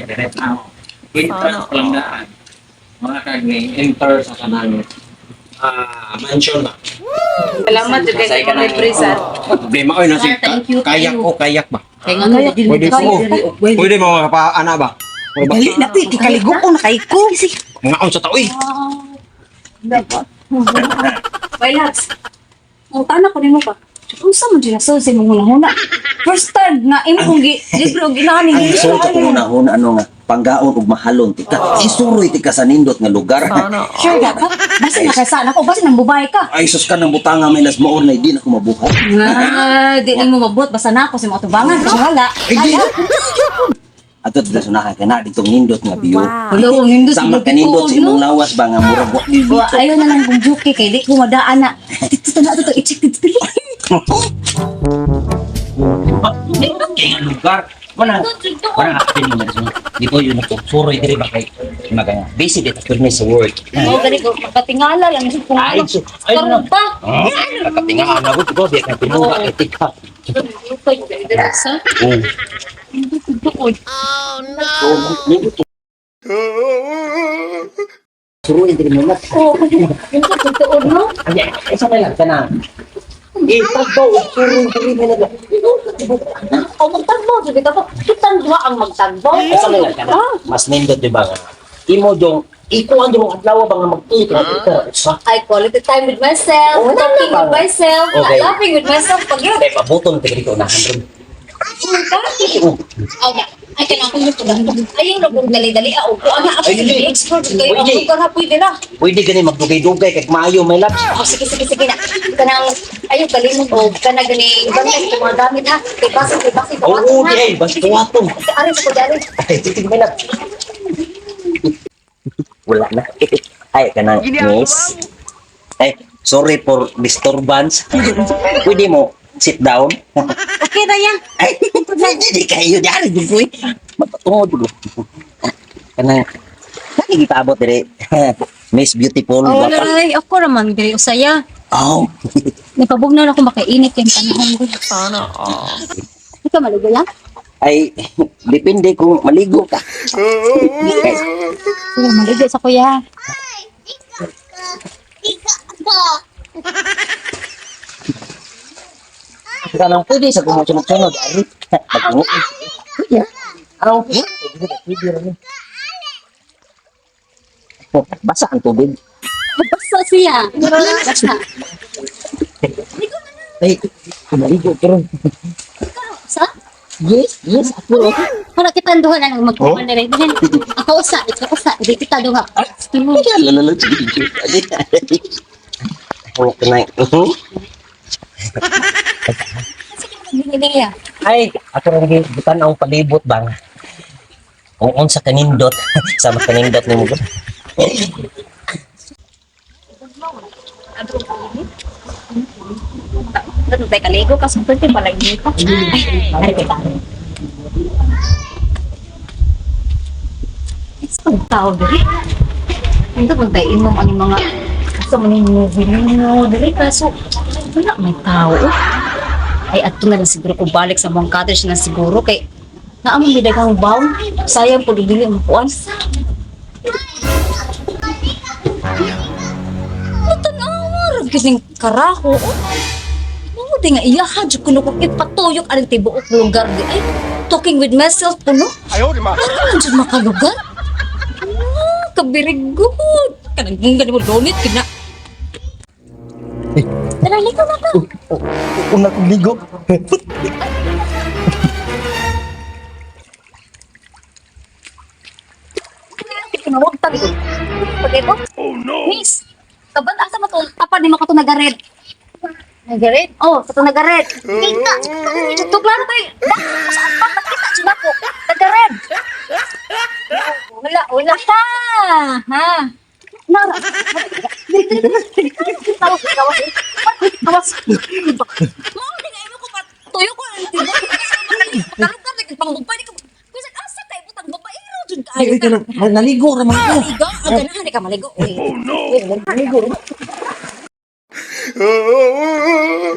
Direct na. Entrance pa lang daan. Mga kag ni enter sa kanang mansion ba. Salamat jud kay Masay ka na. libre sa. Problema oy na si Sir, thank you. kayak ko kayak ba. Kay nga nga Pwede ko. Pwede mo pa ana ba. Dali na ti kaligo ko na kay ko. Mga on sa tao eh. Bye, loves. Ang tana ko nimo ba? Unsa man dyan sa sa imong hunahuna? First time na imo kong gi libre og inani. Ang gusto ko kung unahon ano nga panggaon ug mahalon tika. Isuroy tika sa nindot nga lugar. Sure ka ka? Basta nakasana ko, basta nang babae ka. Ay sus ka ng butanga may las maon na di na ko mabuhat. Nga, di nimo mabuot basta na ako sa imong atubangan. Kasi wala. Ay, di na. Ato dito sunahan ka na ditong nindot nga view. Wala ko nindot. Sama ka nindot sa imong lawas ba nga murag wa di Wa dito. ayo na lang kung juke kay di ko madaan na. Dito na dito i-check dito. Kay nga lugar. Wala. Wala ka pin mo Dito yun ako. Suroy diri ba kay magaya. Busy dito pirmi sa work. Mo gani ko makatingala lang kung Ay, ano. so, ay, Karon pa. Nakatingaan ako ko di ka tinuga kay tika. Sa Oh. Suroy diri mo na. Oh, nindot tuod no. Ay, isa na lang kana. Itagbaw, suroy diri mo na. O magtagbo jud ka pa. Kitang duha ang magtagbo. Isa na lang kana. Mas nindot di ba nga? Imo dong ikuan dong adlaw ba nga magtuyo ka tika usa. I quality time with myself, Oh, wala talking na ba? with myself, Okay. laughing with myself. Pag yun, Kay pabuton tika dito unahan ron. ay, ay, kanang ayaw na kung dali-dali. Ah, upo, ana, ako, Ay, dili. i-explore kayo. Ang Pwede. lugar ha, pwede na. Pwede gani magdugay-dugay kay maayo may laps. Oh, sige, sige, sige na. Kanang, ayaw, kalimot, o, kanang gani, bantay ko mga gamit, ha. Kay basin, kay basin, Oo, di ay basta tuwaton. Ari, sa kudari. Ay, titig may laps. Wala na. Ay, kanang miss. Ay, sorry for disturbance. Pwede mo sit down. Okay na yan. Ay, pwede di kayo diyan ko. Mapatungod ko. Kanang nakikipaabot dire. Miss Beautiful. Oh, Gwapa. ay, ako raman, diri usaya. Oh. Nipabugnaw na ako makainit yung panahon ko. Sana, oh. Ikaw malugo lang? Ay, depende kung maligo ka. Sige, maligo sa kuya. Kanang pwede sa kumusunod-sunod. Ari, mag-uwi. Pwede. Ang pwede, pwede rin. Basa ang tubig. Basta siya. Basta. Ay, maligo pero. Sa? Yes, yes, ako. Para kita duha na lang magkuhan na rin. Ako usa, ikaw usa, di kita duha. Sige. Lalala, sige, sige. Okay na. Sige, Ay, ako rin butan ang palibot bang. Kung unsa kanindot, sama kanindot nimo. Ano tayo kaligo ka sa pwede pala dito. Ay, ay, kita. It's pag tao diri. Ito pag tayo imong ang mga sa mga movie ninyo diri kaso wala may tao. Ay adto na lang siguro ko balik sa mong cottage na siguro kay naa man may daghang bawon. Sayang po dili mo kuan. Tanawa ra kising karaho. Oh. Mao di nga iya ha jud kuno kung ipatuyok aning tibuok lugar di ay talking with myself kuno. Ayaw, di ma. Para man jud makalugar. Ah, ka-very good. Kanang gani mo donit kina. Tara, ligo na ka. Una kong ligo. Kinawag ta dito. Pagkito. Oh no. Miss, kaban asa man to? Apan ni mo ka to nagared. Nagared? Oh, sa to nagared. Kita. Ito klaro kay. Sa apan nakita jud ako. Nagared. Wala, wala ka. Ha. Nara. Tawas, tawas. Tawas. Mao di nga imo ko pa tuyo ko ang tibuok. Makalugar lagi pangbubay ni ko. Kusan asa kay butang babaero jud kaayo ka. Naligo ra man ko. Maligo? Ang ganahan ka maligo. Oh no! Naligo ra. Oh.